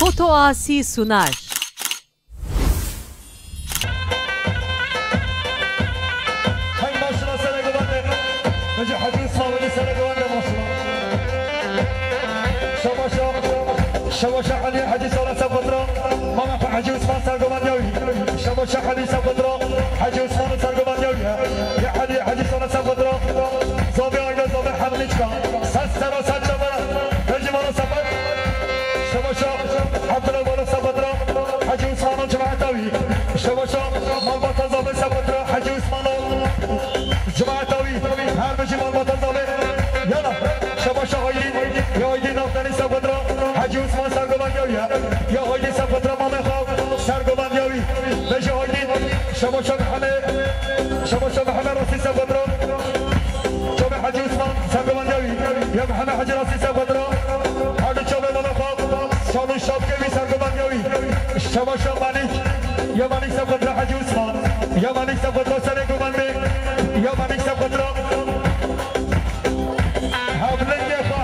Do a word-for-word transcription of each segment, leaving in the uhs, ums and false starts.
Fotoasi Sunar. Hey, maşallah, serê guvendê. Hacî, Hacî Osman, Hacî serê guvendê, maşallah. Şabaşa, Şabaşa Elî, Hacî Sala Sefatra. Mama Hacî Osman, sergovendê wî. Şabaşa Elî Sefatra. Hacî Osman, sergovendê wî. Ya Elî, Hacî Sala Sefatra. Zavê Ayda, zavê Hemlîçka. Ses sera, ses çavara. Hacî Mala Sefat. Şabaşa Abdullah Mala Sefatra. Hacî Osman'ın cemaata wî. Şebaşa malbata zavê Sefatra Hacî Osman'ın cemaata wî. Her bijî malbata zavê. Yana. Şebaşa Aydin. Ya Aydin navtenî Sefatra Hacî Osman sergovendê wî ya. Ya Aydin Sefatra mamê xwe sergovendê wî. Bijî Aydin. Şebaşa Mihemed. Şebaşa Mihemed rastî Sefatra. Çavê Hacî Osman sergovendê wî. Ya Mihemed Hacî rastî Sefatra. Hacî çavê mala xwe. Şalo şapkê wî sergovendê wî. Şebaşa Malîk. Ya Malîk Sefatra Hacî Osman. Ya Malîk Sefatra serê govendê. Ya Malîk Sefatra. Hevlingê xwe.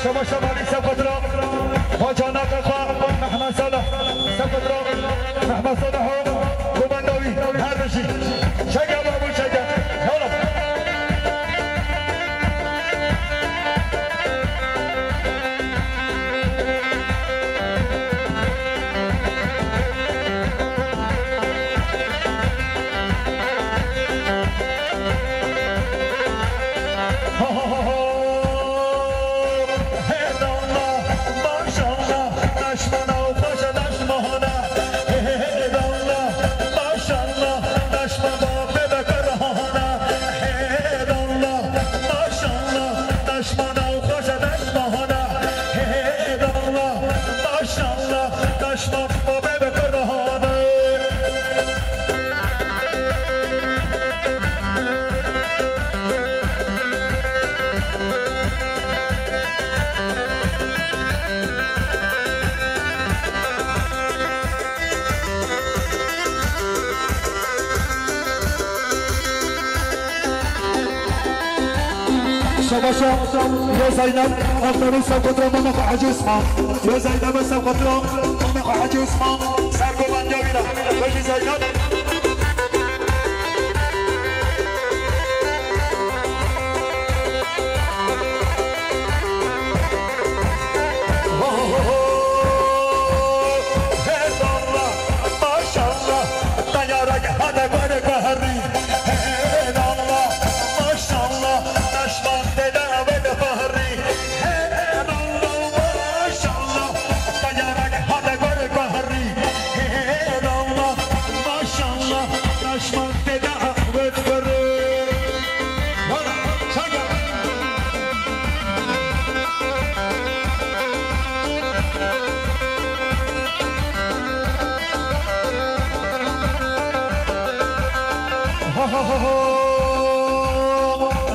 Şebaşa Malîk Sefatra. Bacanakê xwe. Mehmet Salih Sefatra. Mehmet Salih o. Govenda wî. Her bijî. Çeke babû çeke. Yala. Şabaşa, ya Zeynep, aferin Sefatra mama xwe Hacî Osman. Ya Zeynep Sefatra mama xwe Hacî Osman. Sergovendê wî ne. Bejî Zeynep. Maşallah, teyarek hade gor goherî. Hey Allah, maşallah, neşman dede ve de fahrî. Hey Allah, maşallah, teyarek hade gor goherî. Hey Allah, maşallah, neşman dede ve fahrî. Wala, çaga.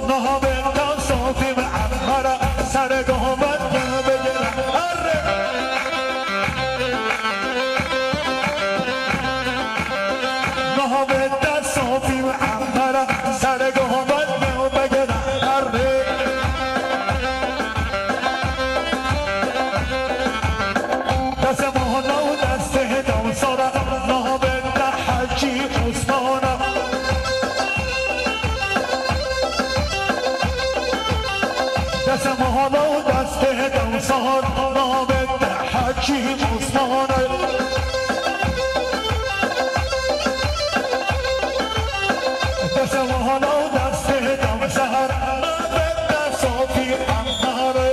Nahavê te sofî min Emmara, serê gohmet bigire. Erre. Nahavê te sofî min Emmara, serê gohmet bigire. Erre. Destê mala û destê dewsara, navê te Hecî Osmana. Destê mala û destê dewsara, navê te Hecî Osmana. Destê mala û destê dewsara, navê te Sofî Emmara.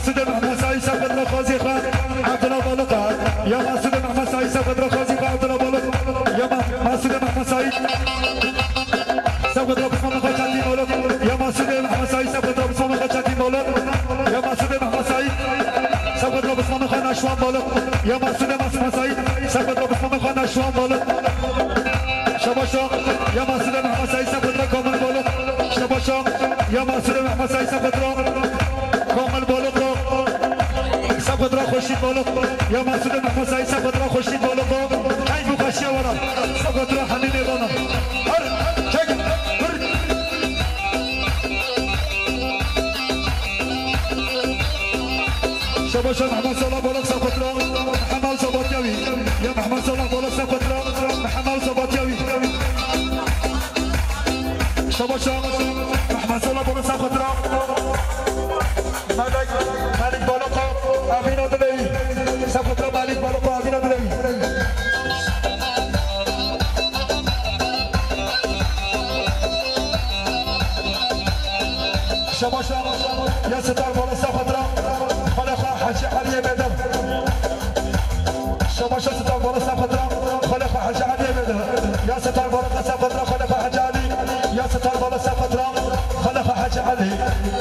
Masûdê Mehmed Saîd, sefqet re xwezî xwe Ebdullah Baliq e. Ya Masûdê Mehmed Saîd, sefqet re xwezî xwe Ebdullah Baliq. Ya Ma-, Masûdê Mehmed Saîd, sefqet re Bismillah xwe Çetîn Baliq. Ya Masûdê Mehmed Saîd, sefqet re Bismillah xwe Çetîn Baliq. Ya Masûdê Mehmed Saîd, sefqet re Bismillah xwe Neşwan Baliq. Ya Masûdê Mehmed Saîd, sefqet re Bismillah xwe Neşwan Baliq. Şebaşa, ya Masûdê Mehmed Saîd, sefqet re Kamil Baliq. Şebaşa, ya Masûdê Mehmed Saîd, sefqet re Kamil Baliq. Sefqet re Xurşîd Baliq. Ya Masûdê Mehmed Saîd, sefqet re Xurşîd Baliq. Keyf û xweşiya we re. Sefqet re Hemîdê Baliq. Her, çek, bir. Şebaşa Mehmed Salah Baliq, sefqet re Mehmed Sabatyawi. Ya Mehmed Salah Baliq, sefqet re Mehmed Sabatyawi. Şebaşa Mehmed Salah Baliq, sefqet re Malik, Malik Baliq, Evîna Dilewî. Sefqet re Malik Baliq, Evîna Dilewî. Şebaşa ya Sitar Baliq, sefqet re Xalifa Hecî Eliyê Bêdir. Şebaşa Sitar Baliq, sefqet re Xalifa Hecî Eliyê Bêdir. Ya Sitar Baliq, sefqet re Xalifa Hecî Elî. Ya Sitar Baliq, sefqet re Xalifa Hecî Elî.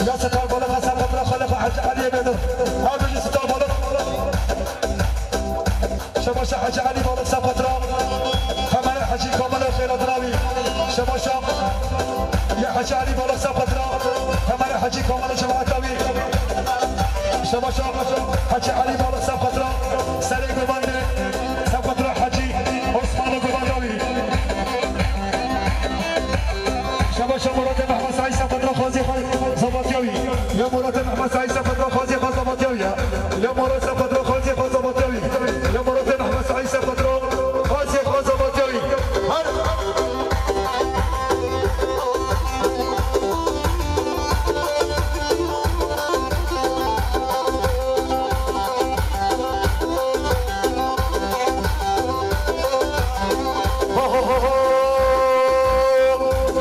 Ya Sitar Baliq, sefqet re Xalifa Hecî Eliyê Bêdir. Her bijî Sitar Baliq. Şebaşa Hecî Elî Baliq, sefqet re Xemere Hecî Kamil Xêra Dirawî. Şebaşa ya Hecî Elî Baliq, sefqet re Xemere Hecî Kamil Cemaetawî. Şebaşa Hecî Elî Baliq, sefqet re Serê Govandê, sefqet re Hecî Osmanlı Govandawî. Şebaşa Muratê Mehmed Saîd, sefqet re Xwezî Xwe Zabatiyawî. Ya Muratê Mehmed Saîd, sefqet re Xwezî Xwe Zabatiyawî ya. Ya Murat, sefqet re Xwezî Xwe Zabatiyawî. Ya Muratê Mehmed Saîd, sefqet re Xwezî Xwe Zabatiyawî. Her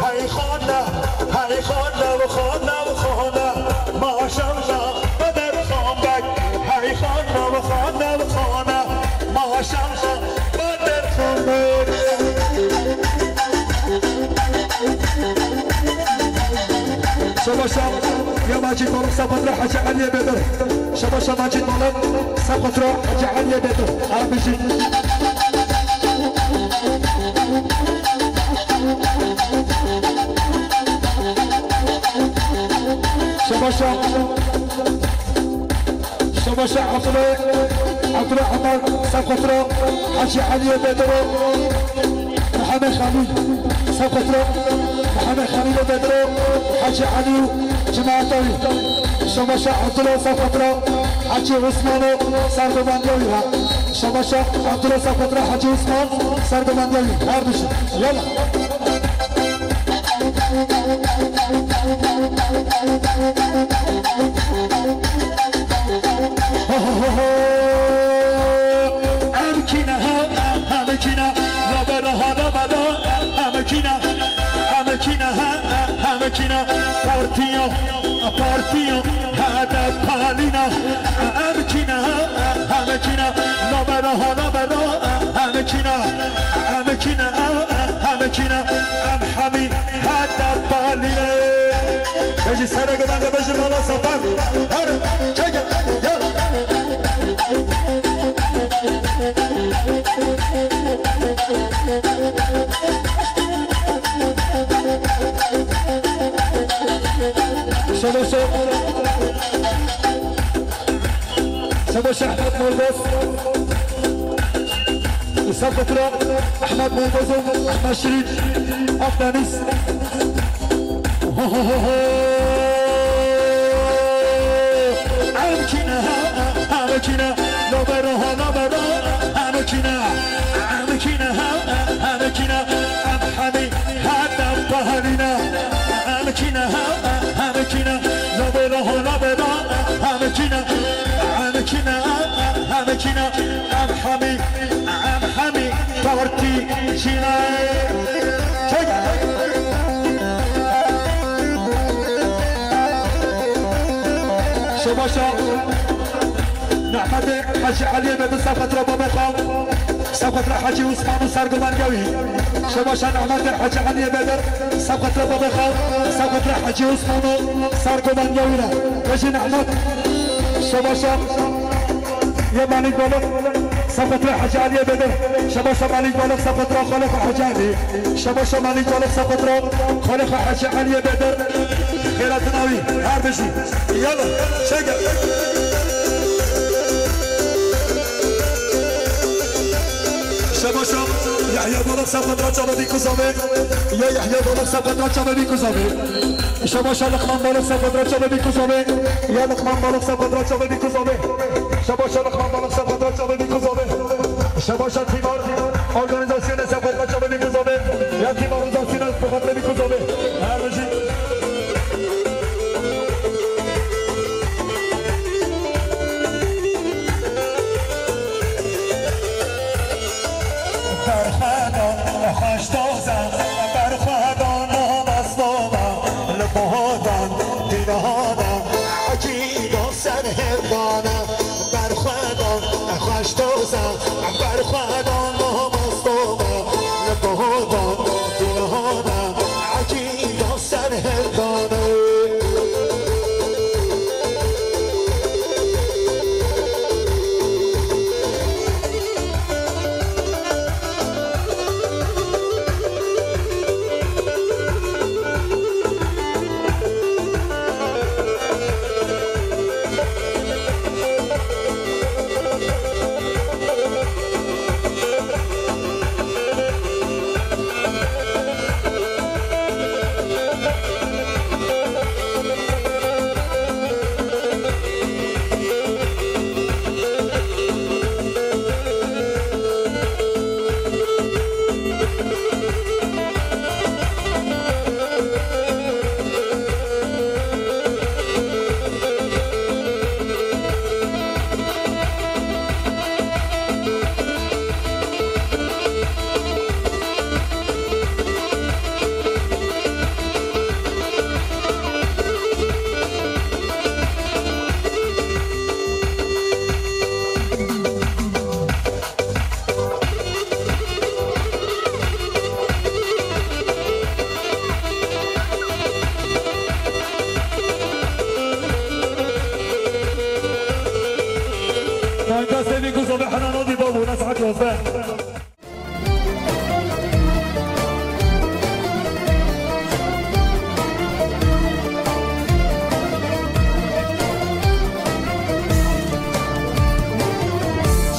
Hey xana, hey xana, xana, xana, maşallah, Bedir Xan Beg. Hey xana, xana, xana, maşallah, Bedir Xan Beg. Şebaşa ya Macîd Baliq, sefqet re Hecî Eliyê Bêdir. Şebaşa Macîd Baliq, sefqet re Hecî Eliyê Bêdir. Em bijîn. Şebaşa. Şebaşa Abdullah, Abdullah Amar, sefqet re Hecî Eliyê Bêdir. Mihemed Xelîl, sefqet re Mihemed Xelîlê Bêdir, Hecî Elî û cemaeta wî. Şebaşa Abdullah, sefqet re Hecî Osmanê Sergovandiyê wî ha. Şebaşa Abdullah, sefqet re Hecî Osman Sergovandiyê wî. Her dişin. Yala. Em kî ne ha, em kî ne, nabera ha, nabera, em kî ne, em kî ne ha, em kî ne, partiya, partiya, hedef palîna, em kî ne ha, em kî ne, nabera ha, nabera, em kî ne, em kî ne, em kî ne, em hemî hedef palîne. Bejî sereke bende bejî mala Safar. Her çeke. Ya. Şebaşa. Şebaşa Ehmed Morgoz. Sefqet re Ehmed Morgoz û Ehmed Şirîn. Akdeniz. Em kî ne ha, em kî ne, nabera ha, nabera, em kî ne, em kî ne ha, em kî ne, em hemî hedef palîne. Em kî ne ha, em kî ne, nabera ha, nabera, em kî ne, em kî ne, em kî ne, em hemî, em hemî partî jî ne. Çek. Şebaşa Nehmetê Hecî Eliyê Bedir, ser xetira babê xwe, ser xetira Hecî Osman û Serguven Gewî. Şebaşa Nehmetê Hecî Eliyê Bedir, ser xetira babê xwe, ser xetira Hecî Osman û Serguven Gewî re. Hecî Nehmet. Şebaşa yê Melîk Balık, ser xetira Hecî Eliyê Bedir. Şebaşa Melîk Balık, ser xetira xalê xwe Hecî Elî. Şebaşa Melîk Balık, ser xetira xalê xwe Hecî Eliyê Bedir. Xêratina wî, her bijî. Yala, çeke. Şebaşa Yahya Balık, ser xetira çavê vî kuzavê. Ya Yahya Balık, ser xetira çavê vî kuzavê. Şebaşa Liqman Balık, ser xetira çavê vî kuzavê. Ya Liqman Balık, ser xetira çavê vî kuzavê. Şebaşa Liqman Balık, ser xetira çavê vî kuzavê. Şebaşa Tîmar, organizasyonê ser xetira çavê vî kuzavê. Ya Tîmar organizasyonê ser xetira vî kuzavê. Her bijî. Berxwedan, xweş doza, berxwedan, mastova, li bohodan, dînahana, ecîda ser hevdana. Berxwedan, xweş doza, berxwedan, mastova, li bohodan, dînahana, ecîda ser hevdana. Manga Sevî Guzo ve Henan Odî Babu, ne saet yozde.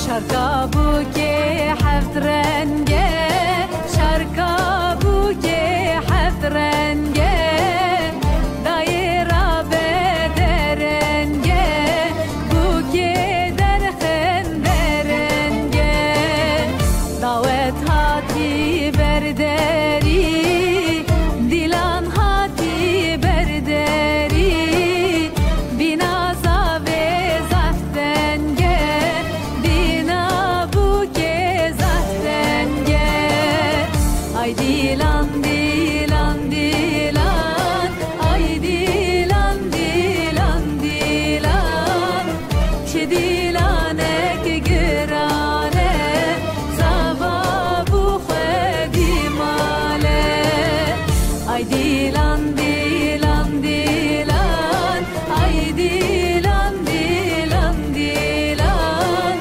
Şarka bûkê heft renge, şarka bûkê heft renge, dayê rabe derenge, bûkê derxin derenge. Dawet hatî ber derî, dîlan hatî ber derî, bîna zavê zaf teng e, bîna bûkê zaf teng e. Ay dîlan, dîlan, dîlan, ay dîlan, dîlan, dîlan. Çi dîlanek giran e, zava bû xwedî mal e. Ay dîlan, dîlan, dîlan, ay dîlan, dîlan, dîlan.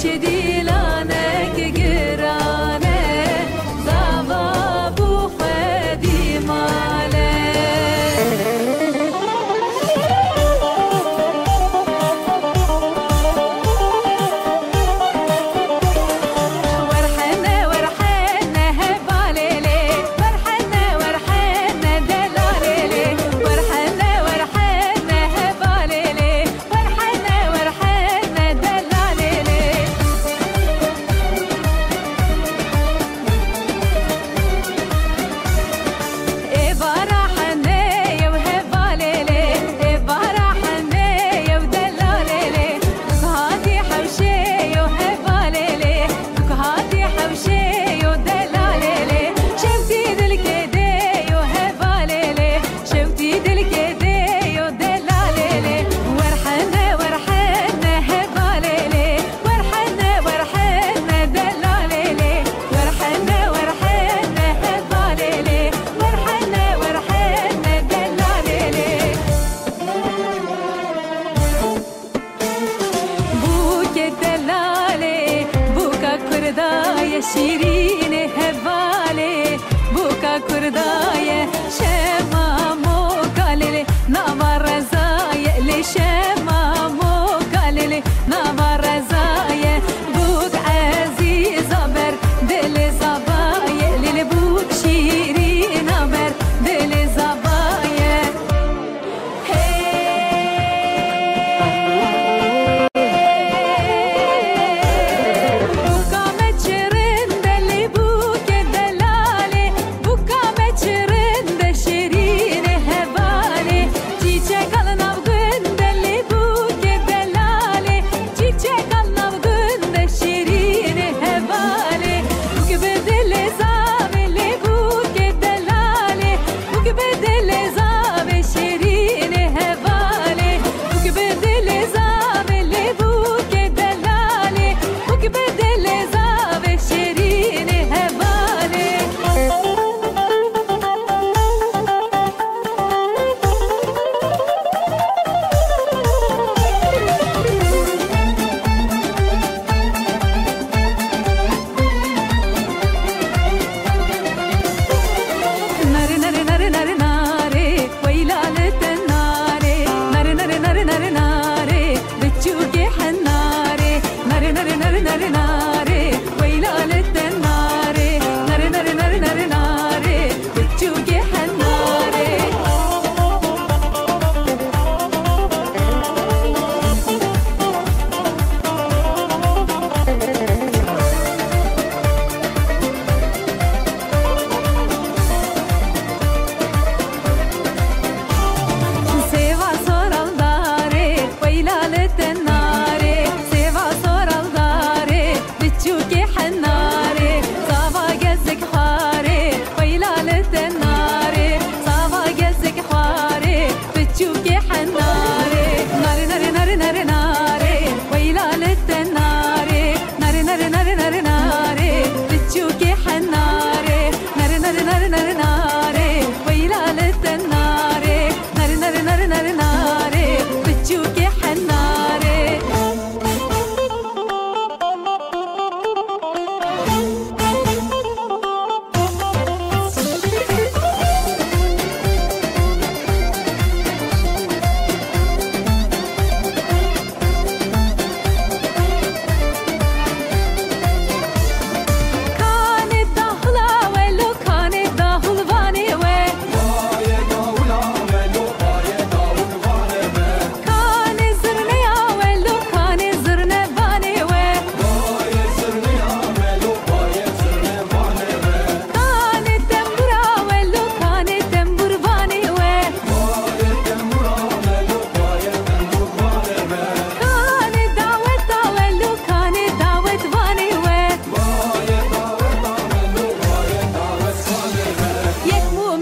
Çi dîlanek giran e, zava bû xwedî mal e. Werhene, werhene, hevalê lê. Werhene, werhene,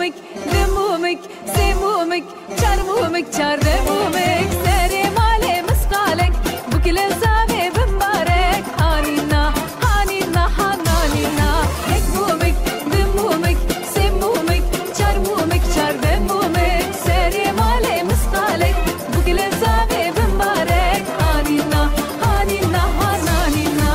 Du mûmik, sê mûmik, çar mûmik, çardeh mûmik, serê malê misqalek, bûk li zavê bimbarek, hanîna, hanîna, hananîna. Yek mûmik, du mûmik, sê mûmik, çar mûmik, çardeh mûmik, serê malê misqalek, bûk li zavê bimbarek, hanîna, hanîna, hananîna.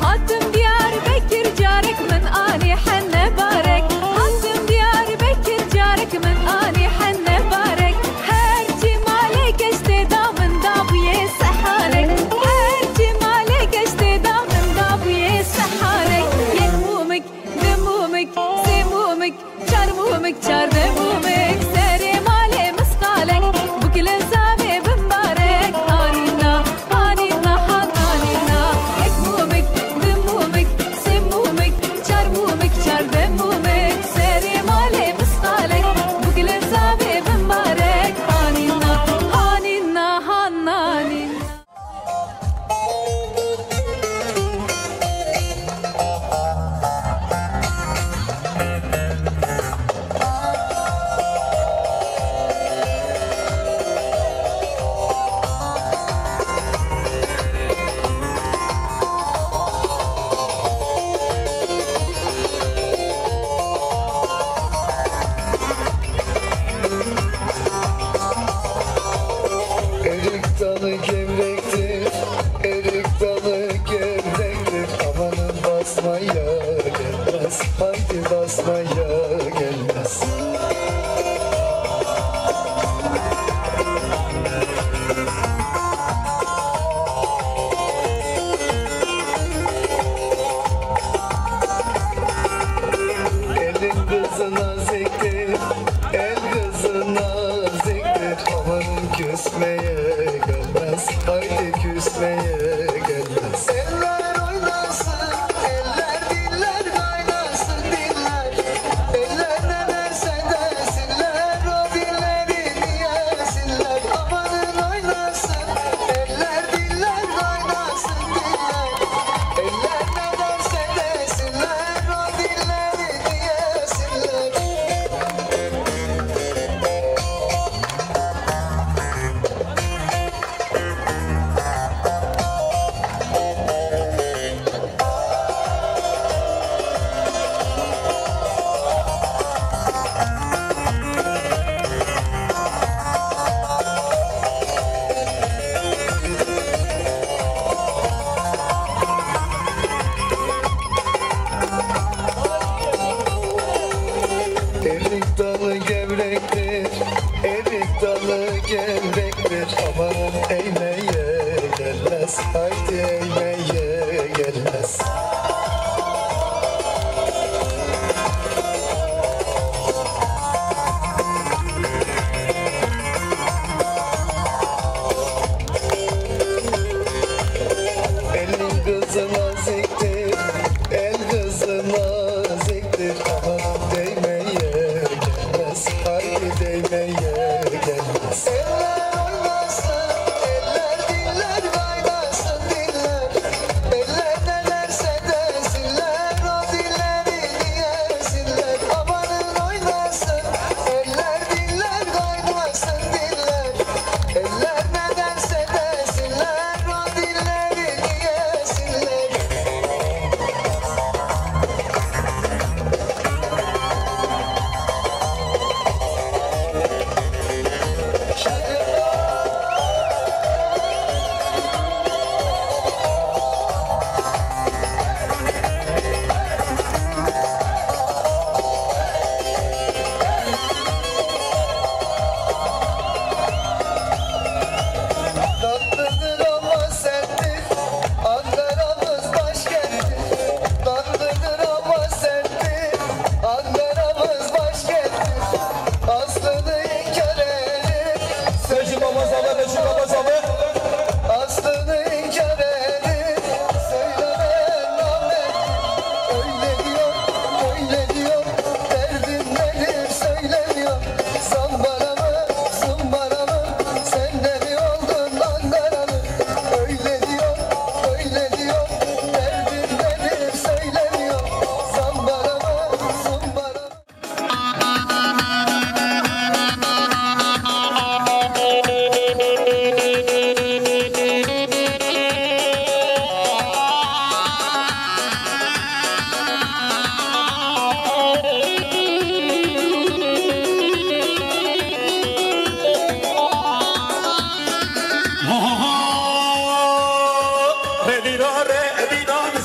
Hatim Diyarbekir carek, min anî hene barek. Hatim Diyarbekir carek, min anî hene barek. Her çi malê keştê da min dabûyê sehanek. Her çi malê keştê da min dabûyê sehanek. Yek mûmik, du mûmik, sê mûmik, çar mûmik, çardeh mûmik, serê malê misqalek, bûk li zavê bimbarek, hanîna, hanîna, hananîna. Yek mûmik, du mûmik, sê mûmik, çar mûmik, çardeh mûmik, serê malê misqalek, bûk li zavê bimbarek, hanîna, hanîna, hananîna. Erik dalı gevrektir, erik dalı gevrektir. Amanın basmaya gelmez, haydi basmaya gelmez. Elin kızına ziktir, el kızına ziktir. Aman küsmeye gelmez, haydi küsmeye gelmez. Eller oynasın, eller diller kaynasın, diller. Eller ne derse desinler, o dilleri diyesinler. Amanın oynasın, eller diller kaynasın, diller. Eller ne derse desinler, o dilleri diyesinler. Erik dalı gevrektir, erik dalı gevrektir. Aman eğmeye gelmez, haydi eğmeye gelmez. Elin kızına ziktir, el kızına ziktir. Aman değmeye gelmez, haydi değmeye gelmez. Eller oynasın, eller diller kaynasın, diller.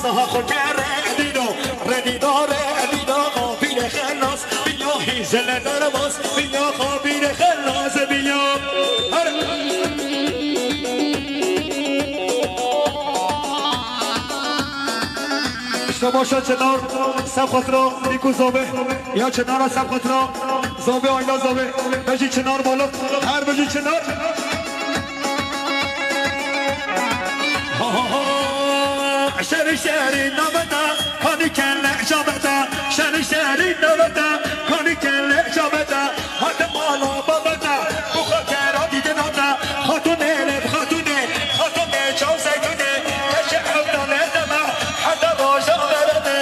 Daha xwe kere dîno, redîdare dîno, xapîre xelas biya, hîzele derbas biya, xapîre xelas biya. Her Şebaşa Çinar, Sefxetro, Nîku Zobê, ya Çinara Sefxetro, Zobê, Ayla Zobê, bejî Çinar balık, her bejî Çinar. Şerî şerî naveta, kanî kelle şabeta, şerî şerî naveta, kanî kelle şabeta, hate mala babeta, bu xatera dîdina te, xatûnê lê xatûnê, xatûnê çav zeytûnê, keçe evdane deme, heta roja verene.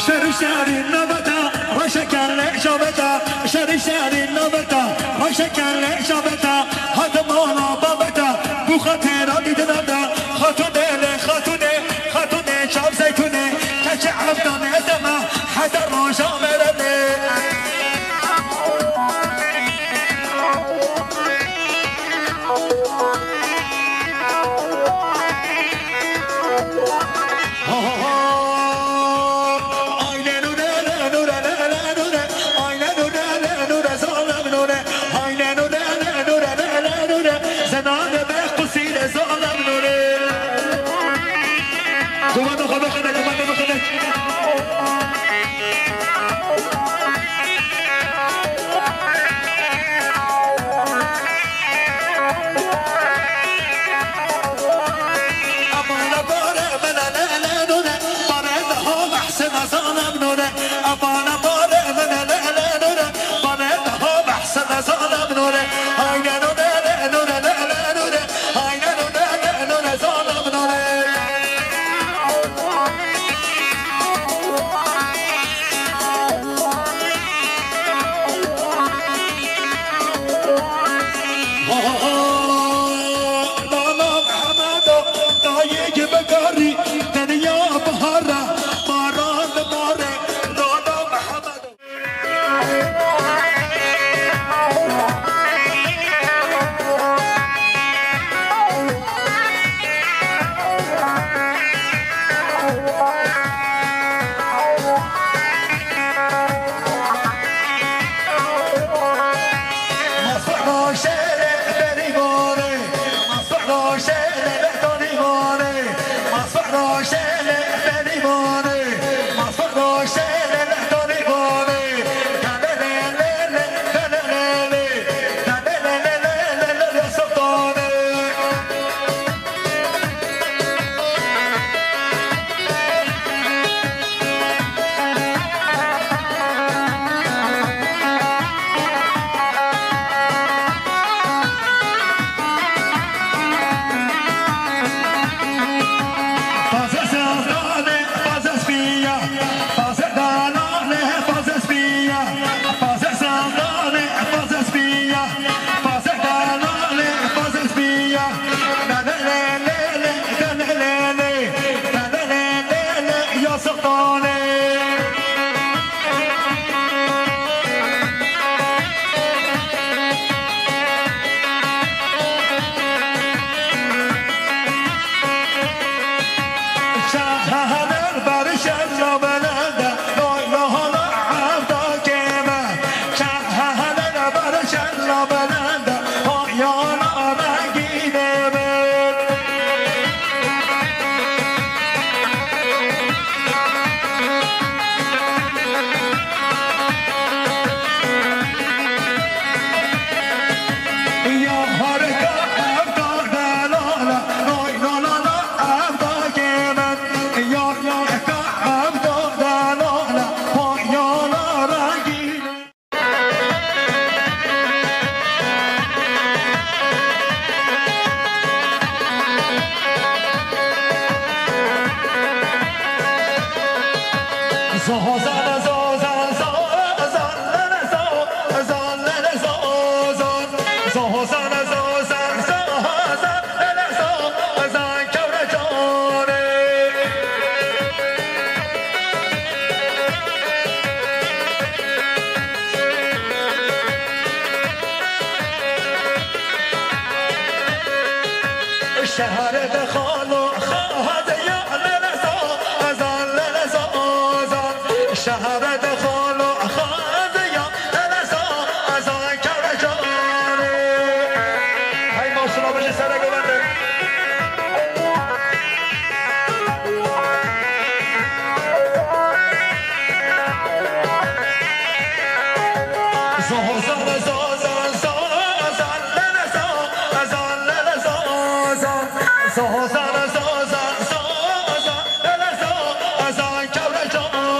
Şerî şerî naveta, reşe kelle şaveta, şerî şerî naveta, reşe kelle şaveta, hate mala babeta, bu xatera dîdina te, xatûnê lê xatûnê, xatûnê çav zeytûnê, keçe evdane deme, heta roja verene. Gumanda xwe bixine, gumanda bixine. Abana bare mene le le nune, bare daha behsena zana nune. Abana bare mene le le nune, bare daha behsena zana nune. Hayne nune le nune le le nune. Hayne nune le nune zana nune. Nana Mehmedo, dayê bikarî, dinya bihar e, baran dibare, Nana Mehmedo. Şehre de xalo xaze ya lele za, azan lele za, azan. Şehre de xalo xaze ya lele za, azan kere canê. Hey maşallah, biji sere govende. Zo, zo, zo, zo, zo, zo, lele zo, zo, lele zo, zo, zo, zo, zo, zo, zo, zo, lele zo, zo, kewre canê.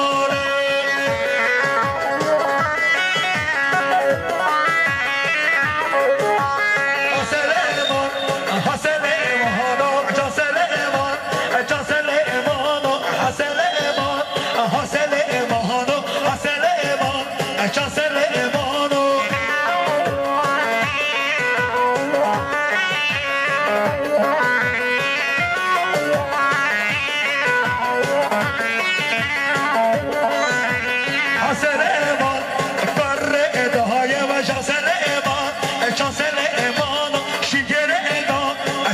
Süleyman, ha Süleyman, ha Süleyman, ha Süleyman, ha Süleyman, ha Süleyman, ha Süleyman, ha Süleyman. Ha Süleyman, perre daye ve ha Süleyman, ha Süleyman, şigere da,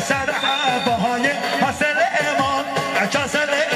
ser ha bahaye, ha Süleyman, ha Süleyman.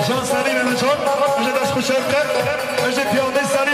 Jan serî min çor, ji dest xwe şer ke, ji piyadê serî.